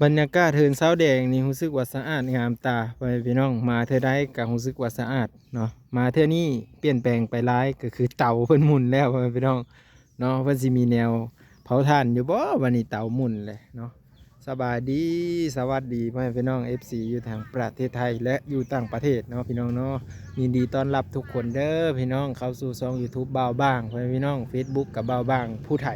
ບັນຍາກາດເຮືອນຊາວແດງນີ້ຮູ້ສຶກວ່າສະອາດງາມຕາ ພໍ່ແມ່ພີ່ນ້ອງ. ມາເທື່ອໃດກໍຮູ້ສຶກວ່າສະອາດເນາະ, ມາເທື່ອນີ້ປ່ຽນແປງໄປຫຼາຍ ກໍຄືເຕົາເພິ່ນໝຸນແລ້ວ ພໍ່ແມ່ພີ່ນ້ອງເນາະ. ເພິ່ນຊິມີແນວເຜົາຖ່ານຢູ່ບໍ່ ບັດນີ້ເຕົາໝຸນແຫຼະເນາະ. ສະບາຍດີ ສະຫວັດດີ ພໍ່ແມ່ພີ່ນ້ອງ ເອັຟຊີ ຢູ່ທາງປະເທດໄທ ແລະ ຢູ່ຕ່າງປະເທດເນາະ ພີ່ນ້ອງເນາະ. ຍິນດີຕ້ອນຮັບທຸກຄົນເດີພີ່ນ້ອງ ເຂົ້າສູ່ຊ່ອງ YouTube ບ່າວບາງ ພໍ່ແມ່ພີ່ນ້ອງ, Facebook ກັບບ່າວບາງຜູ້ໄທ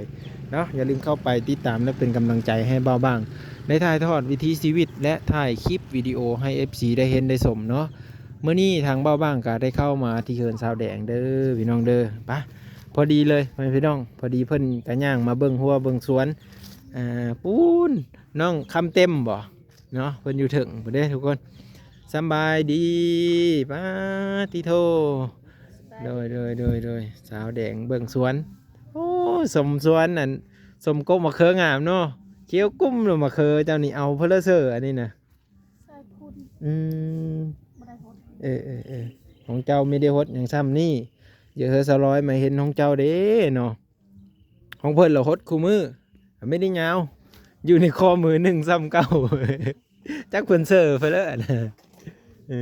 ເນາະ. ຢ່າລືມເຂົ້າໄປຕິດຕາມ ແລະ ເປັນກຳລັງໃຈໃຫ້ບ່າວບາງ ໄດ້ຖ່າຍທອດວິຖີຊີວິດ ແລະ ຖ່າຍຄລິບວິດີໂອໃຫ້ ເອັຟຊີ ໄດ້ເຫັນໄດ້ຊົມເນາະ. ມື້ນີ້ທາງບ່າວບາງກໍໄດ້ເຂົ້າມາທີ່ເຮືອນຊາວແດງເດີພີ່ນ້ອງເດີ. ປະ ພໍດີເລີຍ ພໍ່ແມ່ພີ່ນ້ອງ, ພໍດີເພິ່ນກໍຍ່າງມາເບິ່ງຮົ້ວເບິ່ງສວນ. ອາ ປູ້ນ ນ້ອງຄຳເຕັມບໍ? ເນາະ ເພິ່ນຢູ່ເທິງພຸ້ນເດ້ທຸກຄົນ. ສຳບາຍດີ. ປາດຕິໂທ. ໂດຍ ໂດຍ ໂດຍ ໂດຍ. ສາວແດງເບິ່ງສວນ. ໂອ້ ສົມສວນ ອັນ ສົມກົກໝາກເຂືອງາມເນາະ, ຂຽວກຸ້ມເລີຍໝາກເຂືອເຈົ້ານີ້. ເອົາເພິ່ນລະເຊີ ອັນນີ້ນະ ໃສ່ພຸ້ນ. ອືມ ບໍ່ໄດ້ຫົດ. ເອີ ເອີ ເອີ ຂອງເຈົ້າມີໄດ້ຫົດຫຍັງຊ່ຳນີ້. ເອີ ເຮີສາວລອຍມາເຫັນຂອງເຈົ້າເດ້ເນາະ. ຂອງເພິ່ນລະຫົດຄູ່ມື້ ໄມ່ໄດ້ຍາວ ຢູ່ໃນຂໍ້ມືໜຶ່ງຊ້ຳເກົ່າ. ຈັກເພິ່ນເຊີໄປເລີຍ ເອີ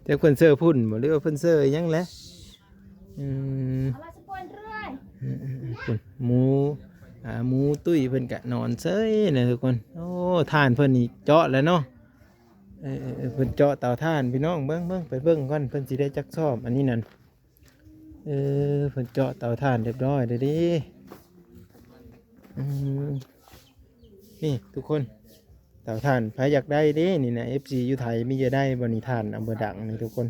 ຈັກເພິ່ນເຊີພຸ້ນບໍ ຫຼືວ່າເພິ່ນເຊີຫຍັງແຫຼະ. ອືມ ເອົາລະສະປອນເລື້ອຍ. ອືມໆໆ ພຸ້ນ ໝູ ອາ ໝູຕຸ້ຍເພິ່ນກະນອນເຊີຍນະທຸກຄົນ. ໂອ້ ຖ່ານເພິ່ນນີ້ເຈາະແລ້ວເນາະ. ເອີໆໆ ເພິ່ນເຈາະເຕົາຖ່ານພີ່ນ້ອງ. ເບິ່ງໆ ໄປເບິ່ງກ່ອນ ເພິ່ນຊິໄດ້ຈັກຊອບ ອັນນີ້ນັ້ນ. ເອີ ເພິ່ນເຈາະເຕົາຖ່ານຮຽບຮ້ອຍແລ້ວເດ້. ອືມ ນີ້ທຸກຄົນ ເຕົາຖ່ານ ໃຜຢາກໄດ້ເດ້ນີ້ນະ ເອັຟຊີ ຢູ່ໄທ ມີຈະໄດ້ບໍ່ນີ້ ຖ່ານອຳເບີດັງນີ້ທຸກຄົນ.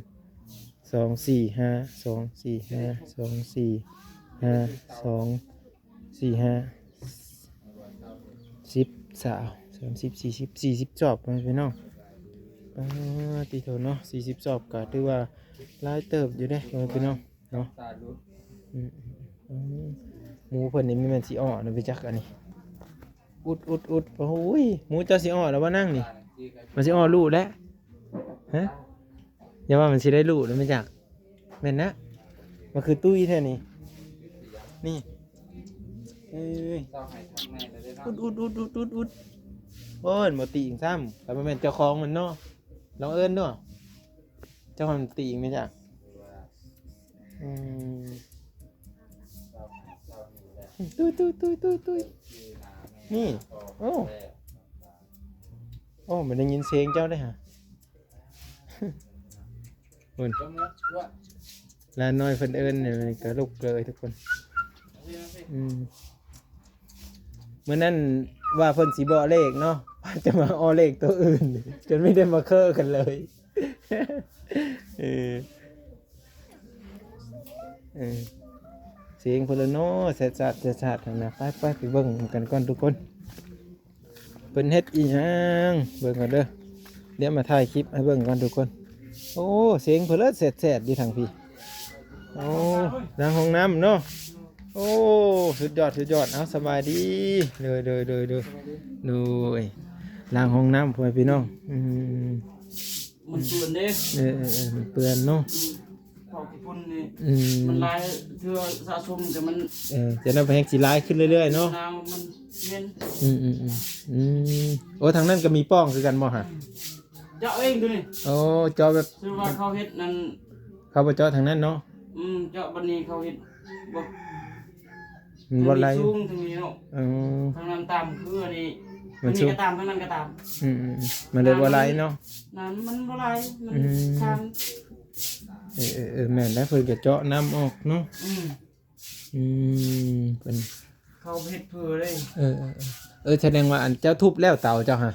ສອງ ສີ່ ຫ້າ ສອງ ສີ່ ຫ້າ ສອງ ສີ່ ຫ້າ ສອງ ສີ່ ຫ້າ ສິບ ຊາວ ສາມສິບ ສີ່ສິບ ສີ່ສິບຊອບ ພໍ່ແມ່ພີ່ນ້ອງ. ປາດຕິໂທເນາະ ສີ່ສິບຊອບກໍຖືວ່າຫຼາຍເຕີບຢູ່ເດ້ ພໍ່ແມ່ພີ່ນ້ອງເນາະ. ອືມ ອືມ ອືມ ໝູເພິ່ນນີ້ແມ່ນຊິອອກນະ ໄປຈັກອັນນີ້. ອຸດ ອຸດ ອຸດ. ໂອ້ຍ ໝູເຈົ້າຊິອອກແລ້ວບໍ່ນາງນີ້? ມັນຊິອອກລູກແລ້ວ ຮະ? ຢ່າວ່າມັນຊິໄດ້ລູກນະ ແມ່ນຈັກ ແມ່ນນະ. ມັນຄືຕຸ້ຍແທ້ນີ້ ນີ້. ເອີຍ ອຸດ ອຸດ ອຸດ ອຸດ ອຸດ. ໂອ້ຍ ບໍ່ຕິງຊ້ຳ ກໍບໍ່ແມ່ນເຈົ້າຂອງມັນເນາະ. ລອງເອີ້ນດູ ເຈົ້າຂອງຕິງແມ່ນຈັກ. ອືມ ຕຸ້ຍ ຕຸ້ຍ ຕຸ້ຍ ຕຸ້ຍ ຕຸ້ຍ. ນີ້ ໂອ້ ໂອ້ ມັນໄດ້ຍິນສຽງເຈົ້າເດ້ຫະ. ພຸ້ນ ຫຼານນ້ອຍເພິ່ນເອີ້ນນີ້ ມັນກະລຸກເລີຍທຸກຄົນ. ອືມ ມື້ນັ້ນວ່າເພິ່ນຊິເບາະເລກເນາະ ຈະມາເອົາເລກໂຕອື່ນ ຈົນມີແຕ່ມາເຄີກັນເລີຍ. ເອີ ເອີ ສຽງເພິ່ນລະເນາະ ແຊດຊາດ ແຊດຊາດຫັ້ນນະ. ໄປ ໄປ ໄປເບິ່ງກັນກ່ອນທຸກຄົນ. ເພິ່ນເຮັດອີ່ຫຍັງ ເບິ່ງກ່ອນເດີ. ດຽວມາຖ່າຍຄລິບໃຫ້ເບິ່ງກ່ອນທຸກຄົນ. ໂອ້ ສຽງເພິ່ນເລີດແຊດໆຢູ່ທາງພີ້. ໂອ້ ລ້າງຫ້ອງນ້ຳເນາະ. ໂອ້ ສຸດຍອດ ສຸດຍອດ. ເອົາ ສະບາຍດີ. ໂດຍ ໂດຍ ໂດຍ ໂດຍ ໂດຍ. ລ້າງຫ້ອງນ້ຳ ພໍ່ແມ່ພີ່ນ້ອງ. ອືມ ມັນເປື້ອນເດ້. ເອີໆໆ ມັນເປື້ອນເນາະ. ອືມ ເຂົາຂີ້ຝຸ່ນນີ້ ອືມ ມັນຫຼາຍເທື່ອສະສົມ ແຕ່ມັນ ເອີ ຈະນຳໄປແຮງຊິຫຼາຍຂຶ້ນເລື້ອຍໆເນາະ. ນ້ຳມັນເຢັນ. ອືມໆໆ ອືມ. ໂອ້ ທາງນັ້ນກໍມີປ່ອງຄືກັນບໍ່ຫະ? ອືມ ເຈາະເອງໂຕນີ້. ໂອ້ ເຈາະແບບ ຄືວ່າເຂົາເຮັດນັ້ນ ເຂົາບໍ່ເຈາະທາງນັ້ນເນາະ. ອືມ ເຈາະບັດນີ້ເຂົາເຮັດບໍ່ ມັນບໍ່ໄຫຼ. ທາງນີ້ສູງ ທາງນີ້ເນາະ. ເອີ ທາງນັ້ນຕ່ຳ ຄືອັນນີ້ ມັນສູງ ທາງນີ້ກໍຕ່ຳ ທາງນັ້ນກໍຕ່ຳ. ອືມໆໆ ມັນເລີຍບໍ່ໄຫຼເນາະ. ນ້ຳມັນບໍ່ໄຫຼ ມັນ ອືມ ທາງ ເອີໆໆ ແມ່ນແລ້ວ ເພິ່ນກໍເຈາະນ້ຳອອກເນາະ. ອືມ ອືມ ເພິ່ນ ເຂົາເຮັດເພື່ອເດ້. ເອີໆໆ ເອີ ສະແດງວ່າອັນເຈົ້າທຸບແລ້ວເຕົາເຈົ້າຫະ?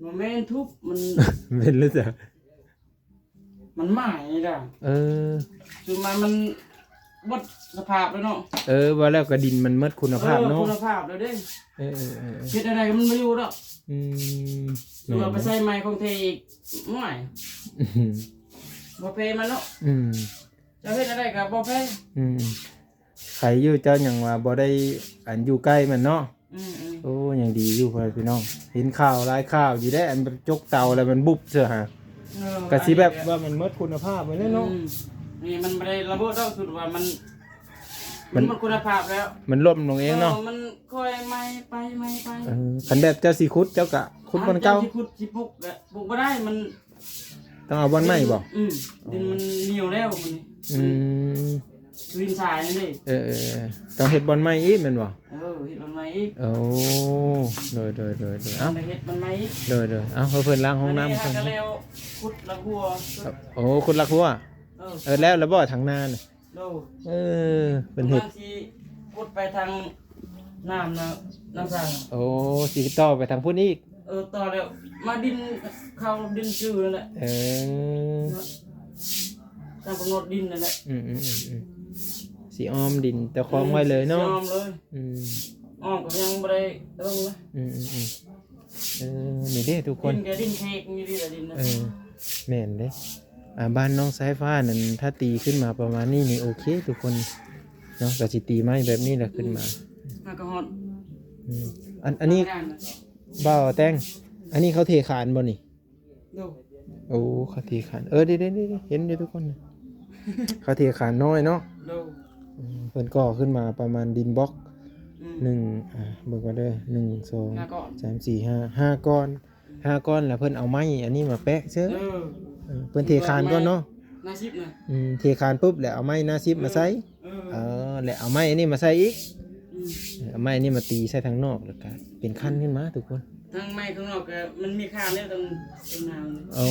ບໍ່ແມ່ນທຸບ ມັນ ເປັນແລ້ວຈ້ະ. ມັນໄໝ້ດາ. ເອີ ຄືມາມັນໝົດສະພາບແລ້ວເນາະ. ເອີ ວ່າແລ້ວກໍດິນມັນໝົດຄຸນນະພາບເນາະ. ເອີ ຄຸນນະພາບແລ້ວເດ້. ເອີໆໆໆ ເຮັດແນວໃດກໍມັນບໍ່ຢູ່ດອກ. ອືມ ຄືວ່າໄປໃສ່ໃໝ່ຂອງແທ້ອີກ ໂອ້ຍ ບໍ່ແພ້ມັນເນາະ. ອືມ ເຈົ້າເຮັດແນວໃດກໍບໍ່ແພ້. ອືມ ໄຄຢູ່ ເຈົ້າຍັງວ່າບໍ່ໄດ້ ອັນ ຢູ່ໃກ້ມັນເນາະ. ອືມໆ ໂອ້ ຍັງດີຢູ່ ພໍ່ແມ່ພີ່ນ້ອງ. ເຫັນຂ່າວຫຼາຍຂ່າວຢູ່ເດ້ ອັນຈົກເຕົາແລ້ວມັນບຸບເທື່ອຫາ. ເອີ ກະຊິແບບວ່າມັນໝົດຄຸນນະພາບໄປແລ້ວເນາະ. ອືມ ນີ້ມັນບໍ່ໄດ້ລະເບີດດອກ ຄືວ່າມັນ ມັນ ມັນໝົດຄຸນນະພາບແລ້ວ ມັນລົ້ມລົງເອງເນາະ. ເອີ ມັນຄ່ອຍໄໝ້ໄປໄໝ້ໄປ. ເອີ ຄັນແບບເຈົ້າຊິຂຸດ ເຈົ້າກະ ຂຸດບ່ອນເກົ່າ ຄັນຊິຂຸດຊິປຸກກະປຸກບໍ່ໄດ້ ມັນ ຕ້ອງເອົາບ່ອນໃໝ່ບໍ່? ອືມ ດິນມັນໜຽວແລ້ວ ມັນນີ້ ອືມ ດິນຊາຍນັ້ນເດ້ ເອີໆ ຕ້ອງເຮັດບ່ອນໃໝ່ອີກແມ່ນບໍ່? ເອີ ເຮັດບ່ອນໃໝ່ອີກ ໂອ້ ໂດຍໆໆໆ ເອົ້າ ຕ້ອງໄດ້ເຮັດບ່ອນໃໝ່ອີກ ໂດຍໆ ເອົາ ເພື່ອເພິ່ນລ້າງຫ້ອງນ້ຳ ອັນນີ້ເຮົາກໍແລ້ວ ຂຸດລາກຫົວ ໂອ້ ຂຸດລາກຫົວ ເອີ ເອີ ແລ້ວລະບໍ່ທາງໜ້ານີ້? ໂດຍ ເອີ ເພິ່ນເຮັດ ກຳລັງຊິຂຸດໄປທາງນ້ຳນະ ນ້ຳສ້າງ ໂອ້ ຊິຕໍ່ໄປທາງພຸ້ນອີກ ເອີ ຕໍ່ແລ້ວ ມາດິນເຂົ້າດິນຊື່ນັ້ນແຫຼະ ເອີ ຕາມກຳນົດດິນນັ້ນແຫຼະ ອືມໆໆໆ ຊິອ້ອມດິນເຈົ້າຂອງໄວ້ເລີຍເນາະ ຊິອ້ອມເລີຍ ອືມ ອ້ອມກໍຍັງບໍ່ໄດ້ລົງນະ ອືມໆໆ ເອີ ນີ້ເດ້ທຸກຄົນ ດິນກໍດິນເຄກນີ້ເດ້ ດິນນະ ເອີ ແມ່ນເດ້ ອ່າ ບ້ານນ້ອງສາຍຟ້ານັ້ນ ຖ້າຕີຂຶ້ນມາປະມານນີ້ນີ້ ໂອເຄທຸກຄົນເນາະ ກໍຊິຕີໄມ້ແບບນີ້ລະຂຶ້ນມາ ຫາກໍຮອດ ອືມ ອັນ ອັນນີ້ ບ່າວແຕງ ອັນນີ້ເຂົາເທຄານບໍ່ນີ້? ໂດຍ ໂອ້ ເຂົາເທຄານ ເອີ ເດ້ໆໆ ເຫັນຢູ່ທຸກຄົນ ເຂົາເທຄານນ້ອຍເນາະ ໂດຍ ອືມ ເພິ່ນກໍ່ຂຶ້ນມາປະມານດິນບລັອກ ອືມ ໜຶ່ງ ອ່າ ເບິ່ງກ່ອນເດີ ໜຶ່ງ ສອງ ຫ້າກ້ອນ ສາມ ສີ່ ຫ້າ ຫ້າກ້ອນ ຫ້າກ້ອນ ແລ້ວເພິ່ນເອົາໄມ້ອັນນີ້ມາແປະເຊີ ເອີ ເອີ ເພິ່ນເທຄານກ່ອນເນາະ ໜ້າສິບນະ ອືມ ເທຄານປຸບ ແລ້ວເອົາໄມ້ໜ້າສິບມາໃສ່ ເອີ ເອີ ແລ້ວເອົາໄມ້ອັນນີ້ມາໃສ່ອີກ ອືມ ເອີ ເອົາໄມ້ອັນນີ້ມາຕີໃສ່ທາງນອກ ແລ້ວກະເປັນຄັນຂຶ້ນມາທຸກຄົນ ທາງໄມ້ຂ້າງນອກກະມັນມີຄານແລ້ວ ຕ້ອງ ຕ້ອງນາວ ໂອ້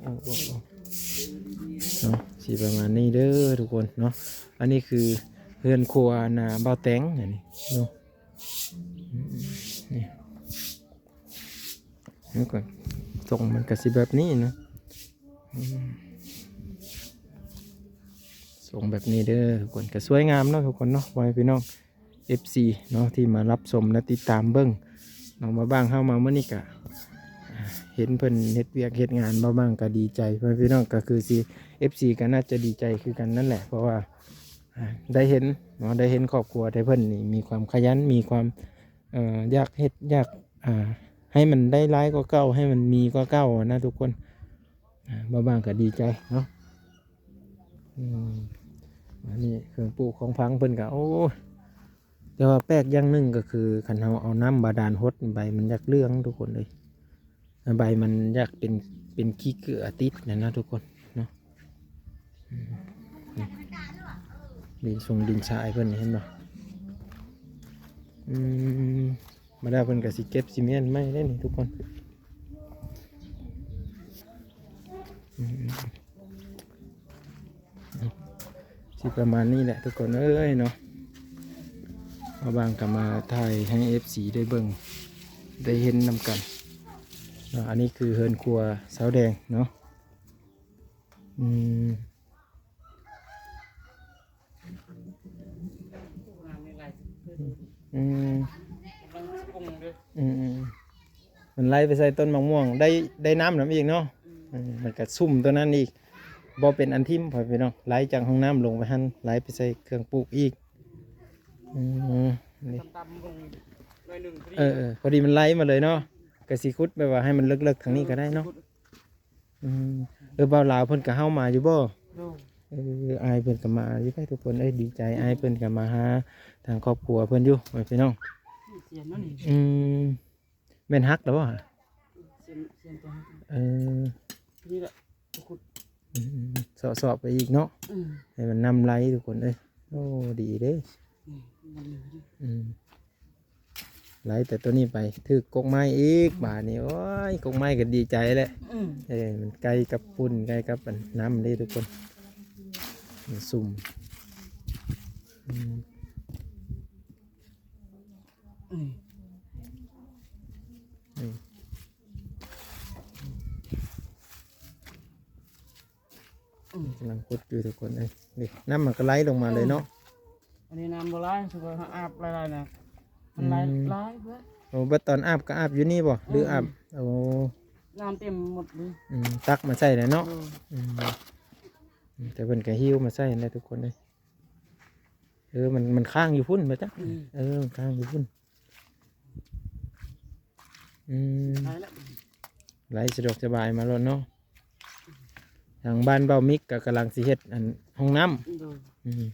ໂອ້ ໂອ້ ໂອ້ ເນາະ ຊິປະມານນີ້ເດີທຸກຄົນເນາະ ອັນນີ້ຄືເຮືອນຄົວນາບ່າວແຕງ ອັນນີ້ເນາະ ອືມ ນີ້ ນີ້ກໍ ຊົງມັນກະຊິແບບນີ້ນະ ອືມ ຊົງແບບນີ້ເດີທຸກຄົນ ກະສວຍງາມເນາະທຸກຄົນເນາະ ພໍ່ແມ່ພີ່ນ້ອງ ເອັຟຊີ ເນາະ ທີ່ມາຮັບຊົມ ແລະ ຕິດຕາມເບິ່ງເນາະ ມາບ້ານເຮົາມາມື້ນີ້ກະ ອ່າ ເຫັນເພິ່ນເຮັດວຽກເຮັດງານ ມາບ້ານກະດີໃຈ ພໍ່ແມ່ພີ່ນ້ອງ ກະຄືຊິ ເອັຟຊີ ກະໜ້າຈະດີໃຈຄືກັນນັ້ນແຫຼະ ເພາະວ່າ ອ່າ ໄດ້ເຫັນເນາະ ໄດ້ເຫັນຄອບຄົວທີ່ເພິ່ນນີ້ມີຄວາມຂະຫຍັນ ມີຄວາມ ເອີ ຢາກເຮັດ ຢາກ ອ່າ ໃຫ້ມັນໄດ້ຫຼາຍກວ່າເກົ່າ ໃຫ້ມັນມີກວ່າເກົ່ານະທຸກຄົນ ອ່າ ບ່າວບາງກໍດີໃຈເນາະ ອືມ ອັນນີ້ເຄື່ອງປູກຂອງຝັງເພິ່ນກໍ ໂອ້ ແຕ່ວ່າແປກຢ່າງໜຶ່ງກໍຄື ຄັນເຮົາເອົານ້ຳບາດານຫົດ ໃບມັນຢາກເຫຼືອງທຸກຄົນເອີຍ. ໃບມັນຢາກເປັນ ເປັນຂີ້ເກືອຕິດນັ້ນນະທຸກຄົນເນາະ ອືມ ນີ້ ດິນຊົງດິນຊາຍເພິ່ນນີ້ ເຫັນບໍ່ ອືມ ມາດາເພິ່ນກໍຊິເກັບຊິມ້ຽນໄມ້ເດ້ນີ້ທຸກຄົນ ອືມ. ຊິປະມານນີ້ແຫຼະທຸກຄົນເອີຍເນາະ ບ່າວບາງກໍມາຖ່າຍໃຫ້ເອັຟຊີໄດ້ເບິ່ງໄດ້ເຫັນນຳກັນເນາະ ອັນນີ້ຄືເຮືອນຄົວຊາວແດງເນາະ ອືມ ອືມ ອືມໆ ມັນໄຫຼໄປໃສ່ຕົ້ນໝາກມ່ວງ ໄດ້ ໄດ້ນ້ຳນຳອີກເນາະ ອືມ ເອີ ມັນກະຊຸ່ມຕົວນັ້ນອີກ ບໍ່ເປັນອັນຖິ້ມ ພໍ່ແມ່ພີ່ນ້ອງ ໄຫຼຈາກຫ້ອງນ້ຳລົງໄປຫັ້ນ ໄຫຼໄປໃສ່ເຄື່ອງປູກອີກ ອືມ ນີ້ ເອີໆ ພໍດີມັນໄຫຼມາເລີຍເນາະ ກະຊິຂຸດແບບວ່າໃຫ້ມັນເລິກໆ ທາງນີ້ກໍໄດ້ເນາະ ອືມ ເອີ ບ່າວລາວເພິ່ນກໍເຮົາມາຢູ່ບໍ່? ໂດຍ ເອີ ອ້າຍເພິ່ນກໍມາຢູ່ໄດ໋ທຸກຄົນເອີຍ ດີໃຈ ອືມ ອ້າຍເພິ່ນກໍມາຫາທາງຄອບຄົວເພິ່ນຢູ່ ພີ່ນ້ອງ ສຽນເນາະນີ້ ອືມ ແມ່ນຫັກແລ້ວບໍ່? ສຽນ ສຽນຕົວຫັກ ເອີ ນີ້ແຫຼະ ຂຸດ ອືມ ເຊາະໆ ໄປອີກເນາະ ອືມ ໃຫ້ມັນນ້ຳໄຫຼທຸກຄົນເອີຍ ໂອ້ ດີເດ້ ອືມ ອືມ ໄລ່ແຕ່ຕົວນີ້ໄປ ຖືກກົກໄມ້ອີກ ບາດນີ້ ໂອ້ຍ ກົກໄມ້ກໍດີໃຈແຫຼະ ອືມ ເອີ ມັນໃກ້ກັບຝຸ່ນ ໃກ້ກັບອັນນ້ຳເດ້ທຸກຄົນ ມັນຊຸ່ມ ອືມ ອືມ ອືມ. ອືມ ກຳລັງຂຸດຢູ່ທຸກຄົນເອີຍ ນີ້ ນ້ຳມັນກໍໄຫຼລົງມາເລີຍເນາະ ອືມ ອັນນີ້ນ້ຳບໍ່ຫຼາຍ ສົມມຸດເຮົາອາບຫຼາຍໆນະ ມັນໄຫຼ ອືມ ຫຼາຍເພິ່ນ ໂອ້ ບັດຕອນອາບກໍອາບຢູ່ນີ້ບໍ່ ຫຼື ອືມ ອາບ ໂອ້ ນ້ຳເຕັມໝົດເລີຍ ອືມ ຕັກມາໃສ່ແລ້ວເນາະ ໂດຍ ອືມ ອືມ ແຕ່ເພິ່ນກໍຫິ້ວມາໃສ່ຫັ້ນແຫຼະທຸກຄົນເອີຍ ເອີ ມັນ ມັນຄ້າງຢູ່ພຸ້ນບໍ່ຈັກ ອືມ ເອີ ມັນຄ້າງຢູ່ພຸ້ນ ອືມ ໄຫຼລະ ໄຫຼສະດວກສະບາຍມາໂລດເນາະ ທາງບ້ານເບົາມິກກໍກຳລັງຊິເຮັດອັນຫ້ອງນ້ຳ ໂດຍ ອືມ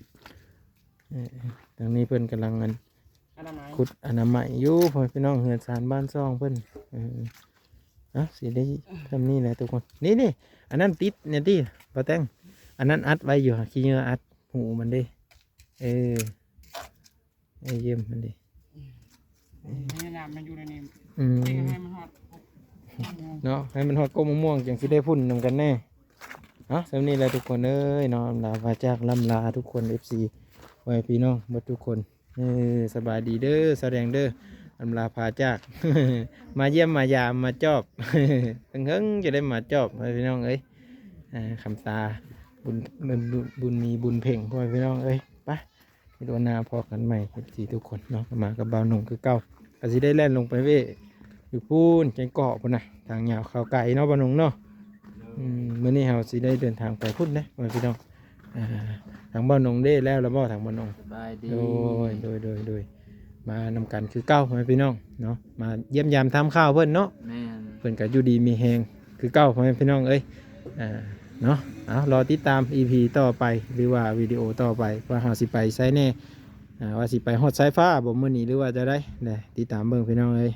ເອີ ທາງນີ້ເພິ່ນກຳລັງອັນ ຂຸດອະນາໄມຢູ່ ພໍ່ແມ່ພີ່ນ້ອງ ເຮືອນຊານບ້ານຊ່ອງເພິ່ນ. ເອີ ເອົາ ຊິໄດ້ຊ່ຳນີ້ແຫຼະທຸກຄົນ. ນີ້ໆ ອັນນັ້ນຕິດແນ່ຕິ ບໍ່ແຕ່ງ ອັນນັ້ນອັດໄວ້ຢູ່ ຂີ້ເຫຍື້ອອັດຫູມັນເດ້. ເອີ ໄອ້ຢ້ຽມມັນເດ້. ພະຍາຍາມໃຫ້ຢູ່ໃນນີ້ ອືມ ໃຫ້ມັນຮອດຫົກໂມງເນາະ ໃຫ້ມັນຮອດກົກມະມ່ວງ ຈັ່ງຊິໄດ້ພຸ້ນນຳກັນແດ່. ເອົາ ສ່ຳນີ້ແຫຼະທຸກຄົນເອີຍເນາະ ອຳລາພາຈາກ ລ່ຳລາທຸກຄົນ ເອັຟຊີ ພໍ່ແມ່ພີ່ນ້ອງເບິດທຸກຄົນ. ເອີ ສະບາຍດີເດີ ສາວແດງເດີ ອຳລາພາຈາກ ມາຢ້ຽມມາຢາມມາຈອບ ເຫິງໆ ຈະໄດ້ມາຈອບ ພໍ່ແມ່ພີ່ນ້ອງເອີຍ. ອ່າ ຄຳຕາ ບຸນ ບຸນ ບຸນມີບຸນເພັງ ພໍ່ແມ່ພີ່ນ້ອງເອີຍ. ໄປ ຄລິບໜ້າພໍ້ກັນໃໝ່ ເອັຟຊີ ທຸກຄົນເນາະ. ມາກັບບ່າວໜຸ່ງຄືເກົ່າ ກໍຊິໄດ້ແລ່ນລົງໄປເວະຢູ່ພຸ້ນ ແກ້ງເກາະພຸ້ນນະ ທາງຍາວເຂົ້າໄກເນາະ ບ່າວໜຸ່ງເນາະ. ອືມ ມື້ນີ້ເຮົາຊິໄດ້ເດີນທາງໄປພຸ້ນເດ້ ພໍ່ແມ່ພີ່ນ້ອງ. ອ່າ ທາງບ່າວໜຸ່ງເດ້ ແລ້ວລະບໍ່ ທາງບ່າວໜຸ່ງ? ສະບາຍດີ ໂດຍ ໂດຍ ໂດຍ ໂດຍ ມານຳກັນຄືເກົ່າ ພໍ່ແມ່ພີ່ນ້ອງເນາະ ມາຢ້ຽມຢາມຖາມຂ່າວເພິ່ນເນາະ. ແມ່ນ ເພິ່ນກໍຢູ່ດີມີແຮງຄືເກົ່າ ພໍ່ແມ່ພີ່ນ້ອງເອີຍ. ອ່າ ເນາະ ເອົາ ລໍຕິດຕາມ ອີພີ ຕໍ່ໄປ ຫຼືວ່າວິດີໂອຕໍ່ໄປ ວ່າເຮົາຊິໄປໃສແດ່ ອ່າ ວ່າຊິໄປຮອດສາຍຟ້າບໍ່ມື້ນີ້ ຫຼືວ່າຈັ່ງໃດ ແລະ ຕິດຕາມເບິ່ງ ພີ່ນ້ອງເອີຍ.